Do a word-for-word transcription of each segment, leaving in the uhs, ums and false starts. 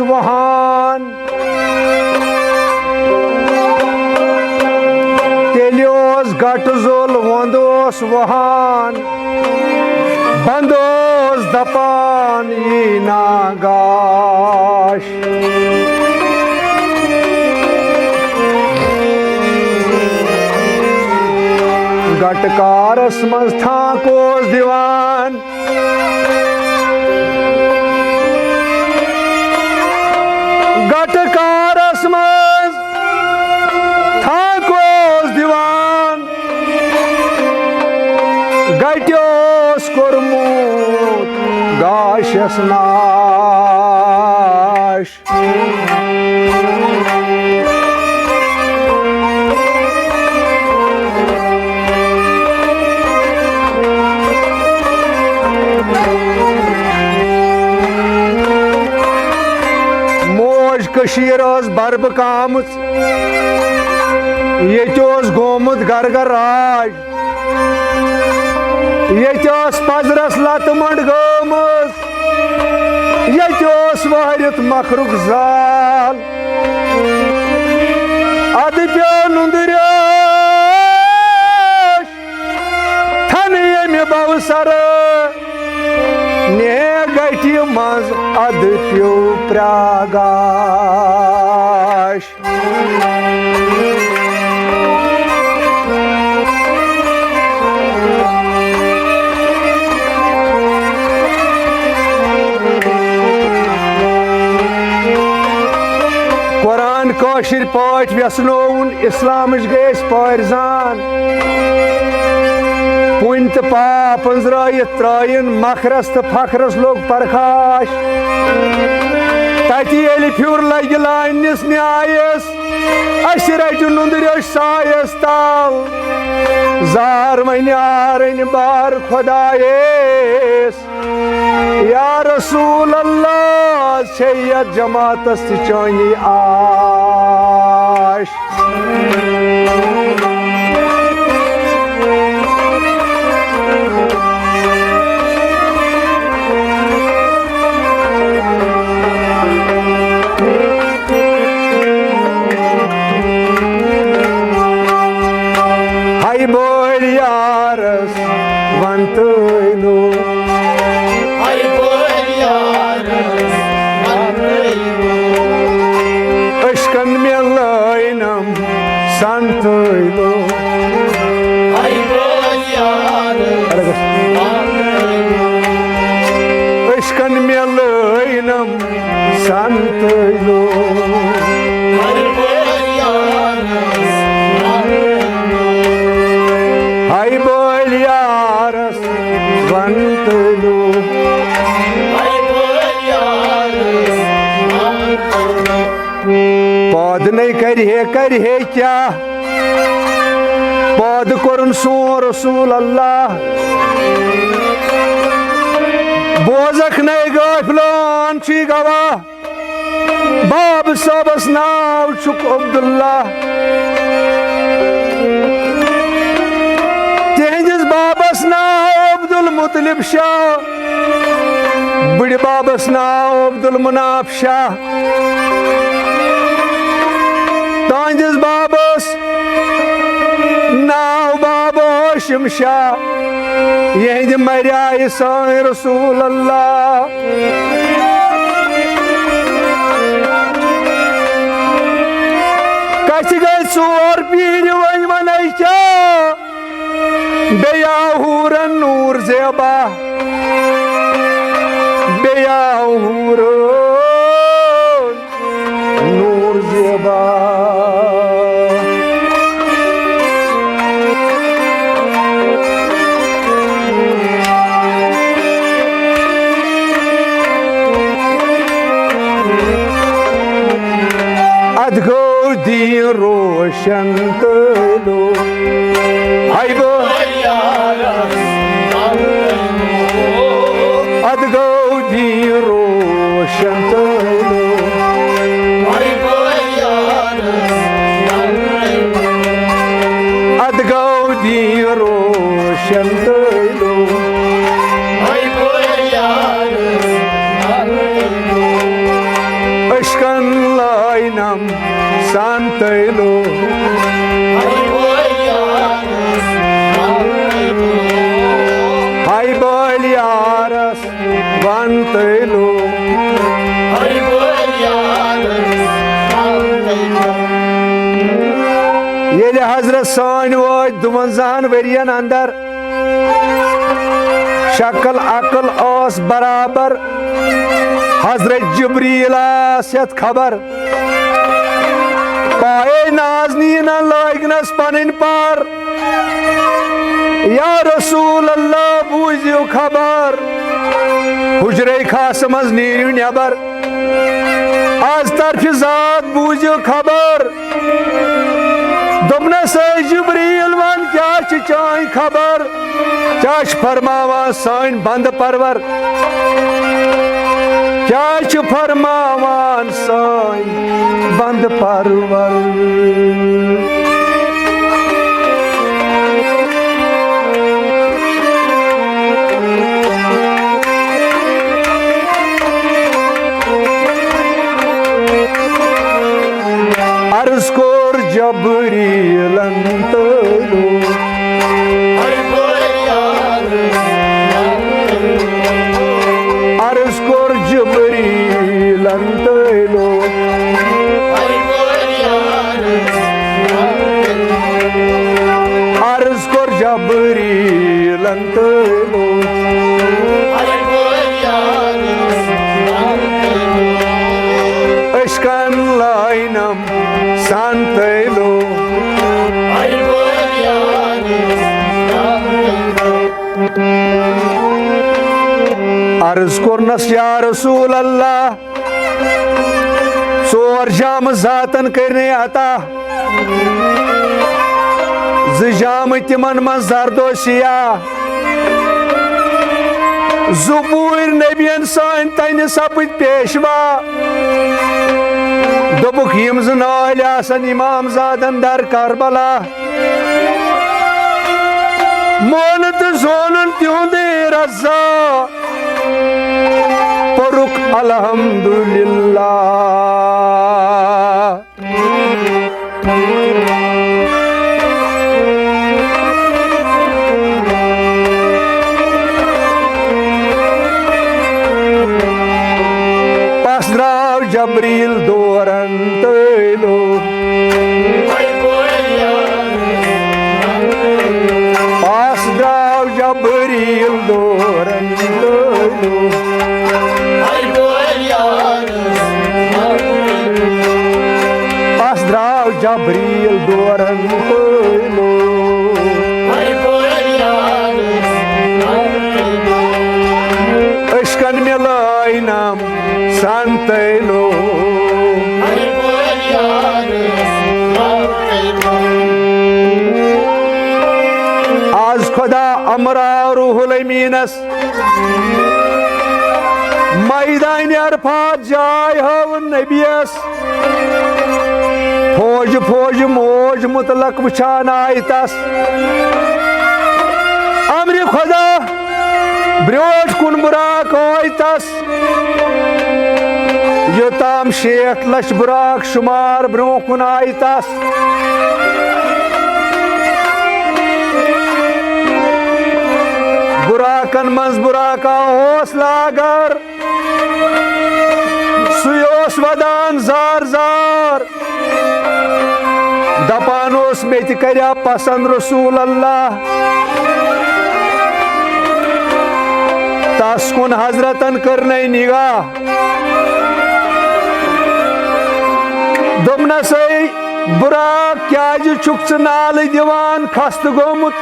Wuhan. تیٚلہِ اوس گٹہٕ زوٚل وۄندٕ اوس وُہان، بندٕ اوس دپان یی نا گاش۔ گٹہٕ کارس منٛز تھانٛک اوس دِوان، گٹہٕ کارس منٛز تھانٛک اوس دِوان، گٹہِ اوس کوٚرمُت گاشس ناش۔ موج کٔشیٖر ٲس بربہٕ کامٕژ، ییٚتہِ اوس گوٚمُت گرٕ گرٕ راج۔ ییٚتہِ ٲس پزرس لتہٕ منٛڈ گٲمٕژ، ییٚتہِ اوس وٲرِتھ مکھرُک زال۔ ادٕ پیوٚو نُندٕ ریوٚش تھنہٕ ییٚمہِ بوسرٕ، نے گٹہِ منٛز ادٕ پیوٚو پرٛاگاش۔ قرآن کٲشِر پٲٹھۍ ویژھنووُن، اِسلامٕچ گٔے أسۍ پٲرۍ زان۔ پُنۍ تہٕ پاپ أنٛزرٲیِتھ ترٛٲیِن مکھرس تہٕ فخرس لوٚگ پرخاش۔ تتہِ ییٚلہِ پھیُر لگہِ لانِس نیایس، اسہِ رٹہِ نُندٕ ریوٚش سایس تل۔ زار وۄنۍ آرٕنۍ بار خۄدایس۔ یا رسول اللہ، چھے یتھ جماعتس تہِ چٲنی آش۔ ہاے بٲلۍ یارس ون تٲلو۔ ہاے بٲلۍ یارس ون تٲلو۔ عشقن مےٚ لٲینم سن تٲلو۔ ہاے بٲلۍ یارس ون تٲلو۔ عشقن مےٚ لٲینم سن تٲلو۔ ہاے بٲلۍ یارس ون تٲلو۔ پٲدٕ نے کرِ ہے، کرِ ہے کیٛاہ؟ پٲدٕ کوٚرُن سون رسول اللہ۔ بوزکھ نے غٲفلان چھُے گواہ، باب صٲبس ناو چھُکھ عبداللہ۔ تِہنٛدِس بابس ناو عبدالمطلب شاہ، بٕڈِ بابس ناو عبدالمناف شاہ۔ تہنٛدِس بابس ناو بابا ہاشم شاہ، یہنٛدِ مریایہِ سٲنۍ رسول اللہ۔ کتھِ گٔے ژور پیٖرِ، وۄنۍ ونے کیٛاہ؟ بیٚیہِ آو حوٗرن نوٗر زیبا، بیٚیہِ آو حوٗرن نوٗر زیبا۔ ادٕ گوٚو دیٖن روشن تہٕ لوٚگ۔ ہاے بٲے۔ ادٕ گوٚو دیٖن روشن تہٕ لوٚگ۔ ادٕ گوٚو دیٖن روشن تہٕ لوٚگ۔ تیلو۔ ہاے بٲلۍ یارس ون تیلو۔ ییٚلہِ حضرت سٲنۍ وٲتۍ دُوَنزاہَن ؤرین اندر، شکل عقل ٲس برابر۔ حضرت جبریل آس یتھ خبر، پایے نازنینن لٲگنس پنٕنۍ پر۔ یا رسول اللہ، بوٗزِو خبر، حجرے خاص منٛز نیٖرِو نٮ۪بر۔ از طرفِ ذات بوٗزِو خبر۔ دوٚپنَس، "اے جبریل، وَن، کیٛاہ چھِ چٲنۍ خبر؟ کیٛاہ چھِ فرماوان سٲنۍ بندٕ پرور؟ کیٛاہ چھِ فرماوان سٲنۍ بندٕ پرور؟" عرض کوٚر جبریلن تہٕ لوگ۔ عرض کوٚر جبریلن تہٕ لوگ۔ عرض کوٚر جبریلن تہٕ لوگ۔ عشقن لاینم سان تیلو۔ عرض کوٚرنس، یا رسول اللہ، ژور جامہٕ ذاتن کٔرنَے عطا، زٕ جامہٕ تِمن منٛز زرد و سیاہ۔ زٕ پوٗرۍ نبین سٲنۍ تنہِ سپٕدۍ پیشوا۔ دوٚپُکھ، یِم زٕ نٲلۍ آسن امام زادن در کربلا۔ مونہٕ تہٕ زونُن تِہُنٛدٕے رضا، پوٚرُکھ الحمدللہ۔ پس درٛاو جبریٖل دورن تہٕ لوٚگ۔ پس درٛاو جبریٖل دورن تہٕ لوٚگ۔ پس درٛاو جبریٖل دورن تہٕ لوٚگ۔ عشقن مِلٲینم سنتیلو۔ از خدا امرا روح الامینس میدان عرفات جاے ہٲو نبیس۔ فوج فوج موج مطلق وٕچھان آیہِ تس۔ امرِ خدا برٛونٛٹھ کُن براق ٲے تس۔ یوٚتام شیٹھ لچھ براق شُمار برٛونٛہہ کُن آیہِ تس۔ براقن منٛز براقا اوس لاگر۔ سُے اوس ودان زار زار۔ دپان اوس، مےٚ تہِ کریا پسند رسول اللہ۔ تس کُن حضرتن کٔر نے نگاہ۔ دوٚپنس، اے براق، کیازِ چھُکھ ژٕ نالہٕ دِوان، خستہٕ گوٚمُت،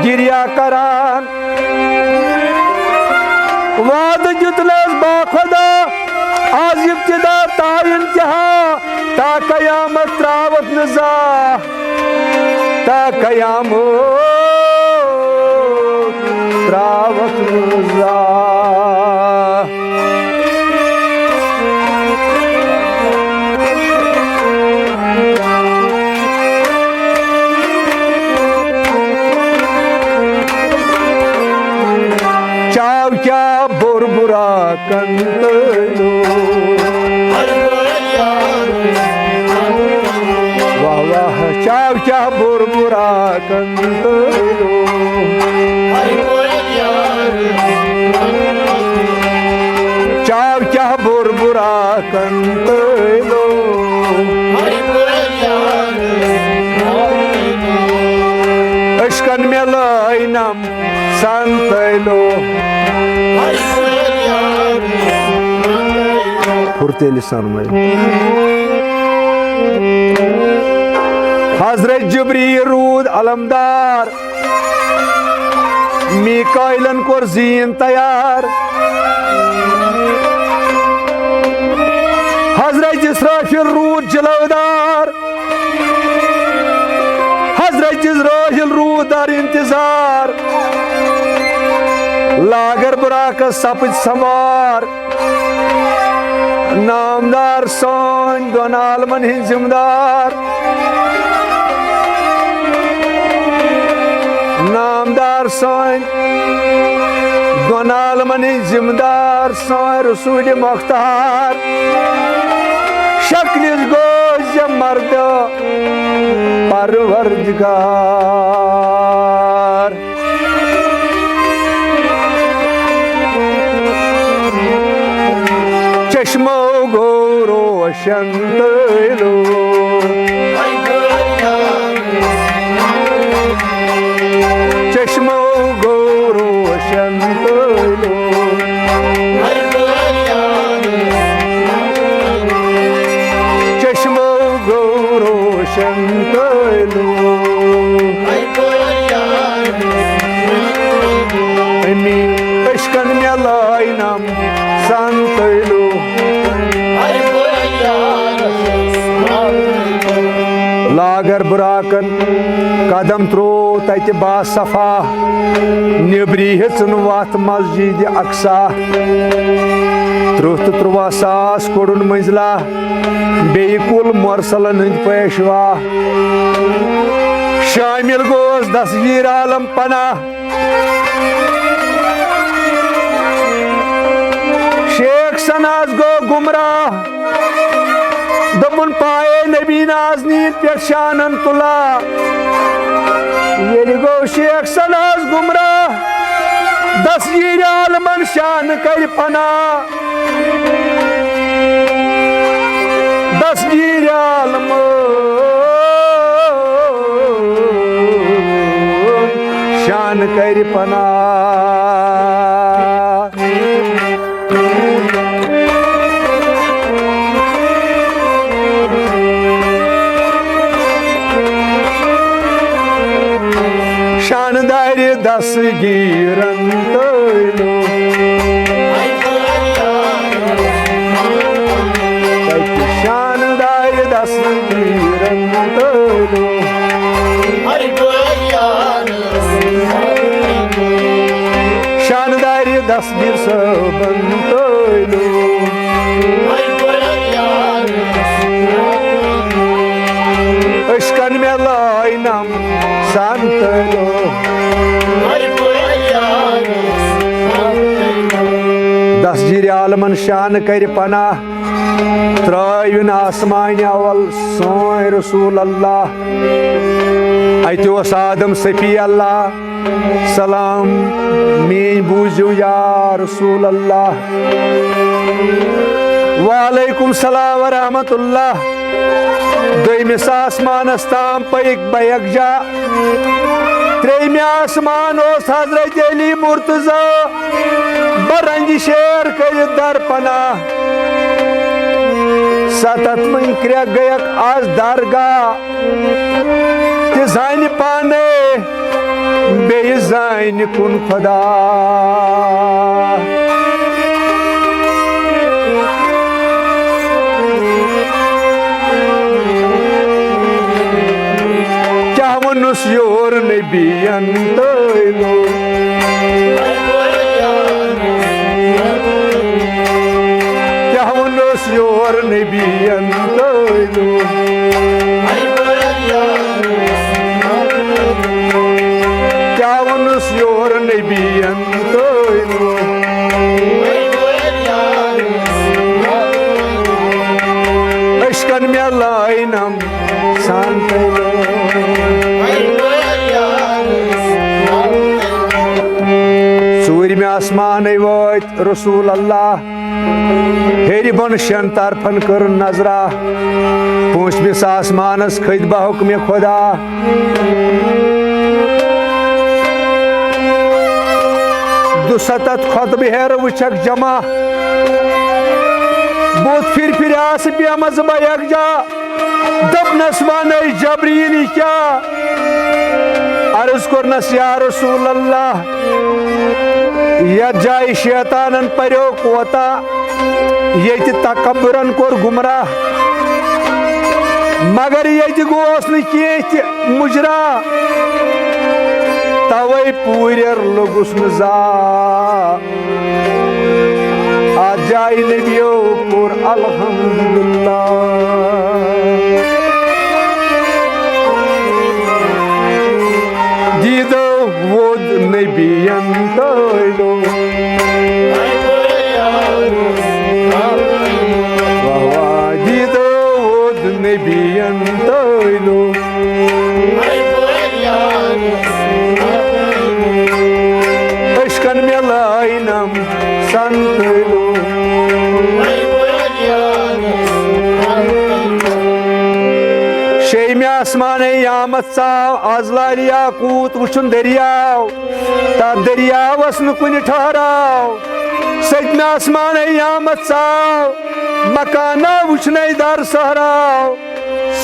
گِریا کران؟ وعدٕ دیُتنس با خدا، از ابتدا تا انتہا، تا قیامت تراوت نہٕ زانٛہہ، تا قیامت تراوت نہٕ زانٛہہ۔ چاو کیا بربرا کن تلو۔ آوہ چاو کیٛاہ بُربُراکن تٲلو۔ چاو کیٛاہ بُربُراکن تٲلو۔ عشقن مےٚ لٲے نم سن تٲلو۔ پھُر تیٚلہِ سۄنہٕ مٔلۍ۔ حضرت جبریل روٗد علمدار، میکائیلن کوٚر زیٖن تیار۔ حضرت اسرافیل روٗد جلودار، حضرت اسرافیل روٗد در انتظار۔ لاگر براقس سپٕدۍ سموار۔ نامدار سٲنۍ دۄن عالمن ہٕنٛدۍ ذمہٕ دار۔ نامدار سٲنۍ دۄن عالمن ہٕنٛدۍ ذمہٕ دار، سٲنۍ رسول مختار۔ شکلِس گوٚو زِ مرد پروردگار۔ چشمو گوٚو روشن تٲلو۔ چشمو گوٚو روشن تٲلو۔ چشمو گوٚو روشن تٲلو۔ امی عشقن مےٚ لٲے نم سن تٲلو۔ لاگر براقن قدم ترٛوو تتہِ باصفا، نیبری ہیژن وتھ مسجد اقصا۔ ترٕہ تہٕ ترُواہ ساس کوٚڑُن منزلہ، بیٚیہِ کُل مرسلن ہٕنٛدۍ پیشوا۔ شٲمِل گوس دستگیر عالم پناہ۔ شیخ سناز گوٚو گمراہ، دوٚپُن پایے نبی نازنین پٮ۪ٹھ شانن تُلا۔ ییٚلہِ گوٚو شیخ سناز گمراہ، دستگیر عالمن شان کرِ پناہ۔ دستگیر عالم شان کرِ پناہ۔ شاندارِ دستگیرن تٲلو۔ تتہِ شاندارِ دستگیرن تٲلو۔ شاندارِ دستگیر صٲبن تٲلو۔ عشقن مےٚ لٲے نم سن تٲلو۔ دستگیر عالمن شان کرِ پناہ، ترٲوِن آسمانہِ اول سٲنۍ رسول اللہ۔ اتہِ اوس آدم صفی اللہ۔ سلام میٲنۍ بوٗزِو یا رسول اللہ۔ وعلیکم سلام ورحمۃ اللہ۔ دوٚیمِس آسمانس تام پٔکۍ بیکجا۔ ترٛیٚیمہِ آسمان اوس حضرت علی مرتضی۔ برنجہِ شیر کٔرِتھ در پناہ۔ ستتھ مٔنٛگۍ کرٛٮ۪کھ گٔیکھ از درگاہ۔ تہِ زانہِ پانے، بیٚیہِ زانہِ کُن خدا۔ کیٛاہ ووٚنُس یور نبی ین تٲلو؟ کیٛاہ ووٚنُس یور نبی ین تٲلو؟ کیٛاہ ووٚنُس یور نبی ین تٲلو؟ عشقن مےٚ لاینم سان۔ آسمانَے وٲتۍ رسول اللہ، ہیٚرِ بۄن شٮ۪ن طرفن کٔر نظرا، پوٗنٛژمِس آسمانس کھٔتۍ بحکمِ خدا۔ دُسَتتھ خۄطبہٕ ہیرٕ وٕچھکھ جمع، بُتھ پھِرِ پھِرِ آسہٕ پیمس بہ یکجا۔ دوٚپنَس، وَن اے جبریٖل، یہِ کیٛاہ؟ عرض کوٚرنَس، یا رسول اللہ، یَتھ جایہِ شیطانَن پریو کوتاہ، ییٚتہِ تکبرن کوٚر گمراہ، مگر ییٚتہِ گوس نہٕ کینٛہہ تہِ مُجرا، توے پوٗرٮ۪ر لوٚگُس نہٕ زا۔ اتھ جایہِ نبیو کوٚر الحمدللہ۔ دیٖدو ووٚد نبیَن تٲلو۔ واہ واہ، دیٖدو ووٚد نبیَن تٲلو۔ عشقن مِلٲینم سنتلو۔ شیٚیمہِ آسمانَے یامت ژاو، از لالہِ یاقوٗت وٕچھُن دٔریاو، تتھ دٔریاوس نہٕ کُنہِ ٹھہراو۔ سٔتمہِ آسمانَے یامت ژاو، مکانہ وٕچھنَے در صحراو۔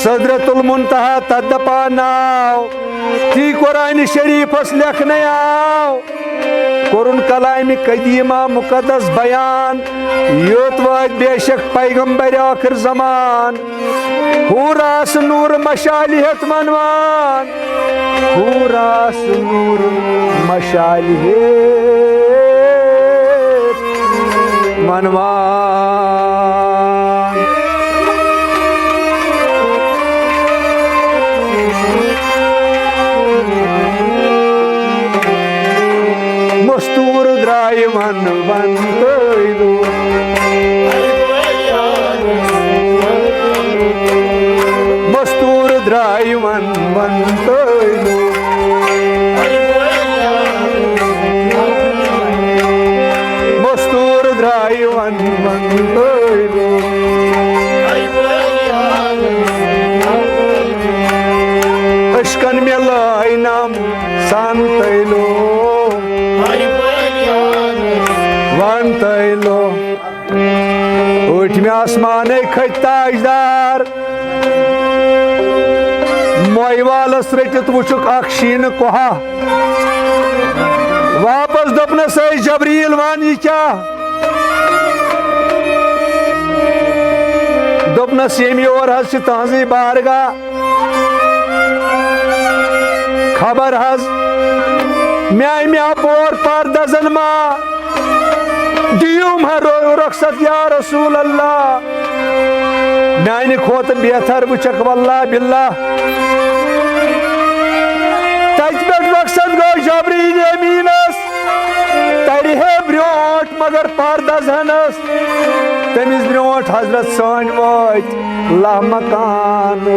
سدرت المنتہا تتھ دپان ناو، تی قرآنِ شریٖفس لیکھنَے آو۔ کوٚرُن کلامِ قدیٖمہ مقدس بیان، یوٚت وٲتۍ بے شک پیغمبر ٲخر زمان۔ حور آسہٕ نوٗر مشالہِ ہٮ۪تھ منوان، حور آسہٕ نوٗر مشالہِ ہٮ۪تھ منوان۔ مستور درٛاے ون ون تٲلو۔ مستور درٛاے ون ون تٲلو۔ مستور درٛاے ون ون تٲلو۔ عشقن مِلٲینم سنتلو۔ ون تٲلو۔ ٲٹھمہِ آسمانَے کھٔتۍ تاجدار۔ موے والس رٔٹِتھ وٕچھُکھ اکھ شیٖنہٕ کوہا۔ واپس دوٚپنَس، اے جبریٖل، وَن یہِ کیٛاہ؟ دوٚپنَس، ییٚمہِ یور حظ چھِ تُہنٛزٕے بارگاہ۔ خبر حظ، میانہِ اپور پردزن ما دِیِو ما رو-، رخصت یا رسول اللہ۔ میانہِ کھۄتہٕ بہتر وٕچھکھ واللہ باللہ۔ تتہِ پٮ۪ٹھ رخصت گوٚو جبریٖل امیٖنس، ترِ ہے برٛونٛٹھ مگر پردزنس۔ تٔمِس برٛونٛٹھ حضرت سٲنۍ وٲتۍ لامکانس۔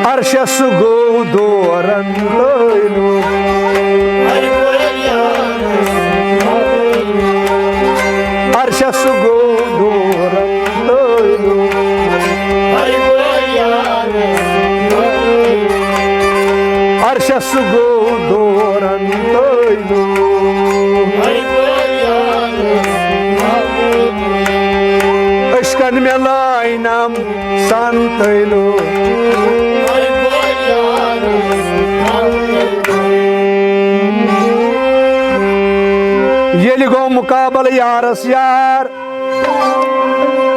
عرشس گوٚو دورن تٲلو۔ عرشس گوٚو دورن تٲلو۔ عرشس گوٚو دورن تٲلو۔ عشقن مِلٲینم سنتلو۔ ییٚلہِ گوٚو مُقابلہٕ یارس یار،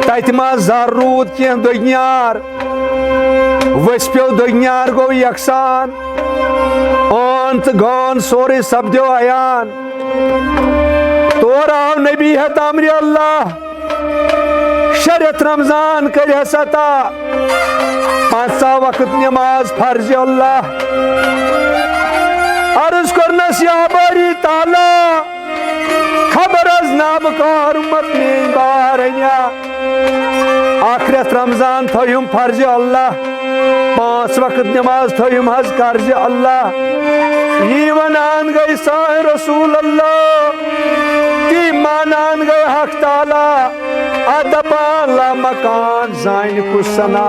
تتہِ ما زر روٗد کینٛہہ دٔگۍ یار۔ ؤسۍ پیوٚو دٔگۍ یار گوٚو یکسان، عٲن تہٕ غٲن سورُے سپدیو عیان۔ تور آو نبی ہٮ۪تھ امرِ اللہ، شریعت رمضان کٔرۍ ہس عطا، پنٛژاہ وقت نماز فرض اللہ۔ عرض کوٚرنس، یا باری تعالیٰ، خبر از نابکار امت میٲنۍ بارنیا۔ اکھ رٮ۪تھ رمضان تھٲیِم فرضِ اللہ، پانٛژھ وقت نماز تھٲیِم حظ قرضِ اللہ۔ یی ونان گٔے سٲنۍ رسول اللہ، تی مانان گٔے حق تعالیٰ۔ ادبان لا مکان زانہِ کُس سنا۔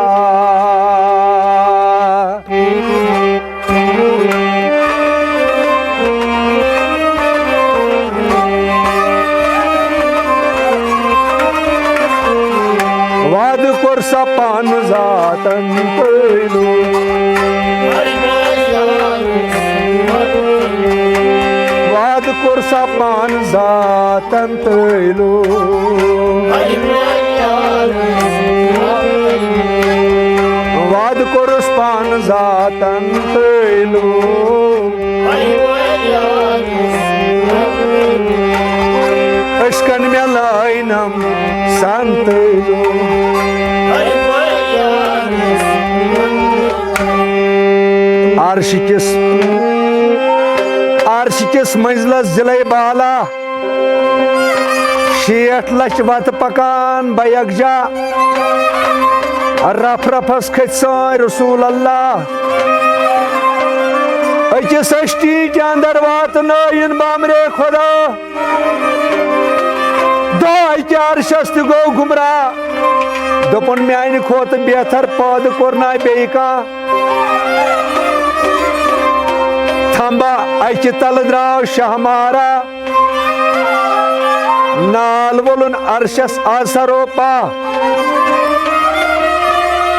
وعدٕ کوٚر سا پانہٕ ذاتن تٲلو۔ وعدٕ کوٚر سا پانہٕ ذاتن تٲلو۔ وعدٕ کوٚرُس پانہٕ ذاتن تٲلو۔ عشقن مےٚ لٲینم سن تٲلو۔ عرشہِ کِس، عرشہِ کِس منزلس ضلعے بالا، شیٹھ لچھ وتہٕ پکان بہ یکجا۔ رف رفس کھٔتۍ سٲنۍ رسول اللہ۔ أکِس أشٹیٖکہِ اندر واتنٲیِن بامرے خدا۔ دۄہ أکہِ عرشس تہِ گوٚو گمراہ۔ دوٚپُن، میانہِ کھۄتہٕ بہتر پٲدٕ کوٚر نا بیٚیہِ کانٛہہ۔ تھمبا اکہِ تلہٕ درٛاو شاہ مارا۔ نال وولُن عرشس آسروپا۔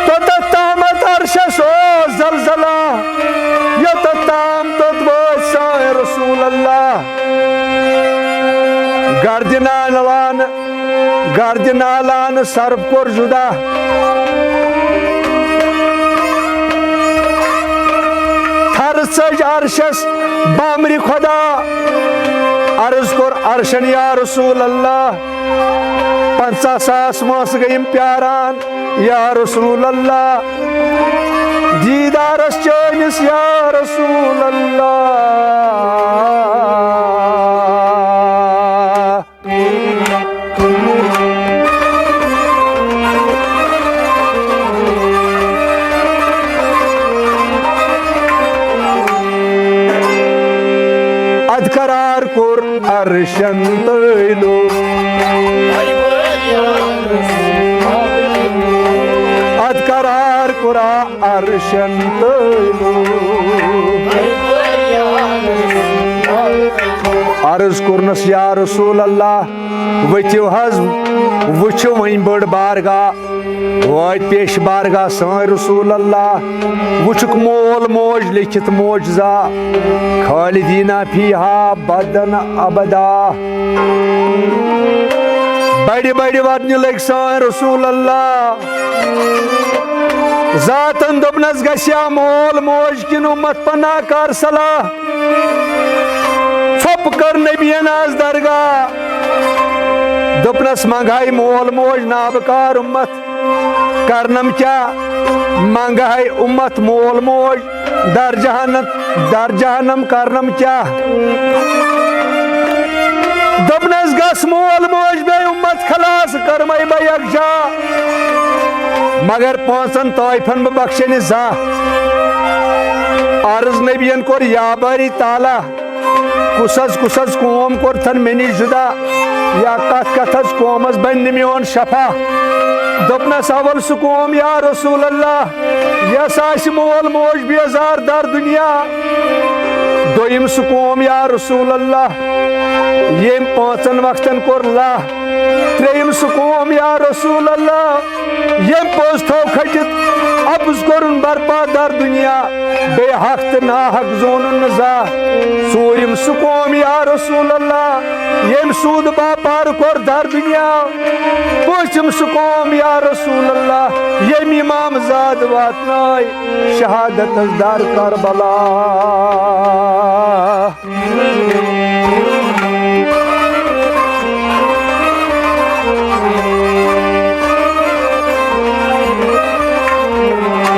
توٚتتھ تامتھ عرشس اوس زلزلہ، یوٚتتھ تام توٚت وٲتۍ سٲنۍ رسول اللہ۔ گردِ نالان، گردِ نالان سرف کوٚر جدا۔ تھر ژٔج عرشس بامرِ خدا۔ عرض کوٚر عرشن، یا رسول اللہ، پنژاہ ساس مٲنٛسہٕ گٔیم پیاران، یا رسول اللہ، دیدارس چٲنِس، یا رسول اللہ۔ ادٕ قرار کوٚر عرشن تٲلو۔ ادٕ قرار کوٚر عرشن تٲلو۔ عرض کوٚرنس، یا رسول اللہ، ؤتھِو حظ، وٕچھِو وۄنۍ بٔڑ بارگاہ۔ وٲتۍ پیش بارگاہ سٲنۍ رسول اللہ، وٕچھُکھ مول موج لیکھِتھ معجزہ، خالدین فیہا ابدن ابدا۔ بڑِ بڑِ ودنہِ لٔگۍ سٲنۍ رسول اللہ۔ ذاتن دوٚپنس، گژھِ ہا مول موج کِنہٕ اُمت پناہ کار صلاح؟ ژھۄپہٕ کٔر نبیَن از درگاہ۔ دوٚپنس، منگہاے مول موج نابکار اُمت کرنم کیاہ؟ منگہاے اُمت مول موج در جہنم، در جہنم کرنم کیاہ؟ دوٚپنس، گژھ مول موج بیٚیہِ اُمت خلاص کرمے بہٕ یکجا، مگر پانٛژن طٲیفن بہٕ بخشے نہٕ زانٛہہ۔ عرض نبیَن کوٚر، یا باری تعالیٰ، کُس حظ، کُس حظ قوم کوٚرتھن مےٚ نِش جُدا؟ یا کتھ کتھ حظ قومس بنہِ نہٕ میون شفا؟ دوٚپنس، اول سُہ قوم یا رسول اللہ، یس آسہِ مول موج بیزار در دنیا۔ دوٚیِم سُہ قوم یا رسول اللہ، ییٚمۍ پانٛژن وقتن کوٚر لاہ۔ ترٛیٚیِم سُہ قوم یا رسول اللہ، ییٚمۍ پوٚز تھوٚو کھٔٹِتھ، اَپُز کوٚرُن برپا در دُنیا، بیٚیہِ حق تہٕ ناحق زونُن نہٕ زانٛہہ۔ ژوٗرِم سُہ قوم یا رسول اللہ، ییٚمۍ سوٗد باپار کوٚر در دُنیا۔ پوٗنٛژِم سُہ قوم یا رسول اللہ، ییٚمۍ امام زاد واتنٲے شہادتس در کربلا۔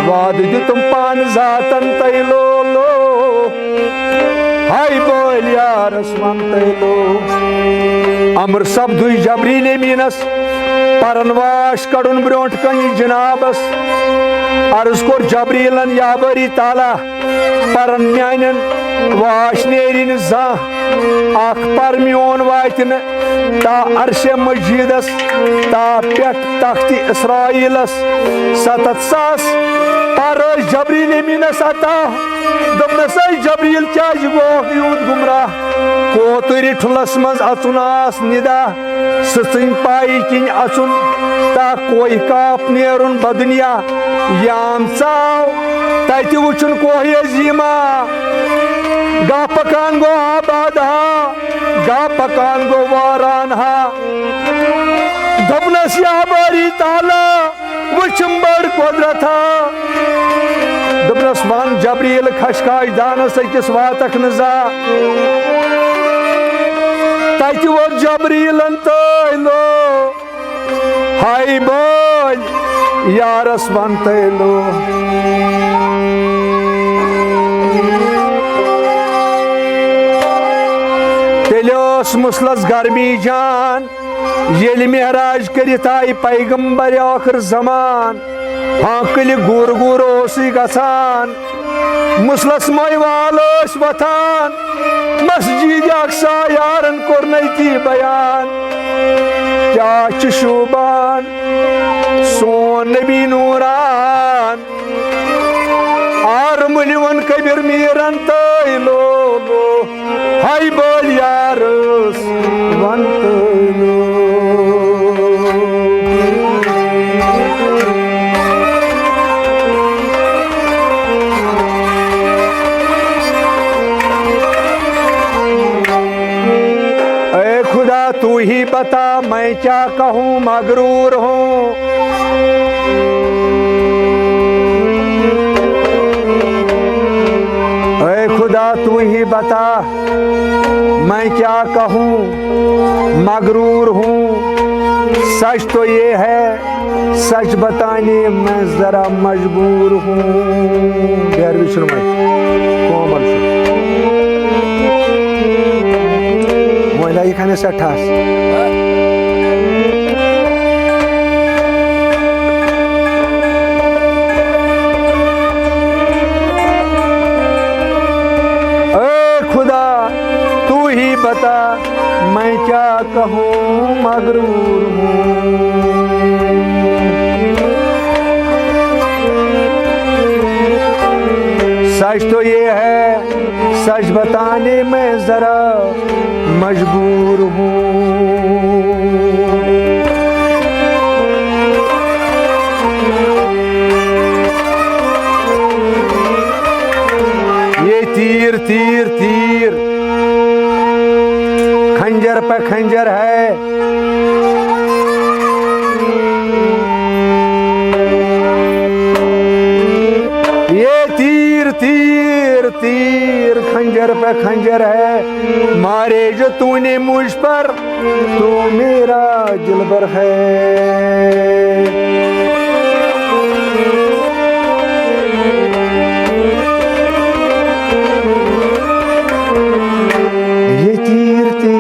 وعدٕ دیُتُم پانہٕ ذاتن تۄہہِ لولو، ہاے بٲلۍ یارس ون تۄہہِ لو۔ امر سپدُے جبریل امینس پرن واش کڑُن برونٹھ کنہِ جنابس۔ عرض کوٚر جبریلن، یا باری تعالیٰ، پرن میانٮ۪ن واش نیرِ نہٕ زانٛہہ۔ اکھ پر میون واتہِ نہٕ تا عرش مجیدس، تا پٮ۪ٹھ تخت اسرائیلس۔ ستتھ ساس پر ٲسۍ جبریل امینس عطا۔ دوٚپنس، اے جبریل، کیازِ گوکھ یوٗت گمراہ؟ کوتُرِ ٹھُلس منٛز اژُن آس ندا، سٕژٕنۍ پایہِ کِنۍ اژُن تا کوہہِ کاپ نیرُن بدُنیا۔ یام ژاو تتہِ وٕچھُن کوہ عظیما، گاہ پکان گوٚو آباد ہا، گاہ پکان گوٚو واران ہا۔ دوٚپنس، یا باری تعالیٰ، وٕچھم بٔڑ قۄدرت ہا۔ دوٚپنس، ون جبریل، کھشکاش دانس أکِس واتکھ نہٕ زا۔ تتہِ ووت جبریلن تٲلو، ہاے بٲلۍ یارس ون تٲلو۔ تیٚلہِ ٲس مُسلس گرمی جان، ییٚلہِ معراج کٔرِتھ آیہِ پیغمبر ٲخر زمان، ہانکلہِ گوٗر گوٗر اوسُے گژھان۔ مُسلس مٲے وال ٲسۍ وۄتھان، مسجد اقصی یارن کوٚر نتی بیان۔ کیٛاہ چھُ شوٗبان سون نبی نوٗران، آرمُلہِ ووٚن کبیر میٖرن تٲے لو لو۔ ہاے بٲلۍ یارس ون تٲے لو۔ اے خدا، تو ہی بتا، میں کیا کہوں، مغرور ہوں۔ اے خدا، تو ہی بتا، میں کیا کہوں، مغرور ہوں۔ سچ تو یہ ہے، سچ بتانے میں ذرا مجبور ہوں۔ بیروی چھُنہٕ وۄنۍ۔ کومل چھُ۔ وۄنۍ لگہِ خانہ سٮ۪ٹھاہ۔ اے خدا، تو ہی بتا، میں کیا کہوں، مغرور ہوں۔ سچ تو یہ ہے، سچ بتانے میں ذرا مجبور ہوں۔ یہ تیر، تیر، تیر، خنجر پہ خنجر ہے۔ یہ تیر، تیر، تیر، خنجر پہ خنجر ہے، مارے جو تو نے مجھ پر، تو میرا دلبر ہے۔ یہ تیر، تیر۔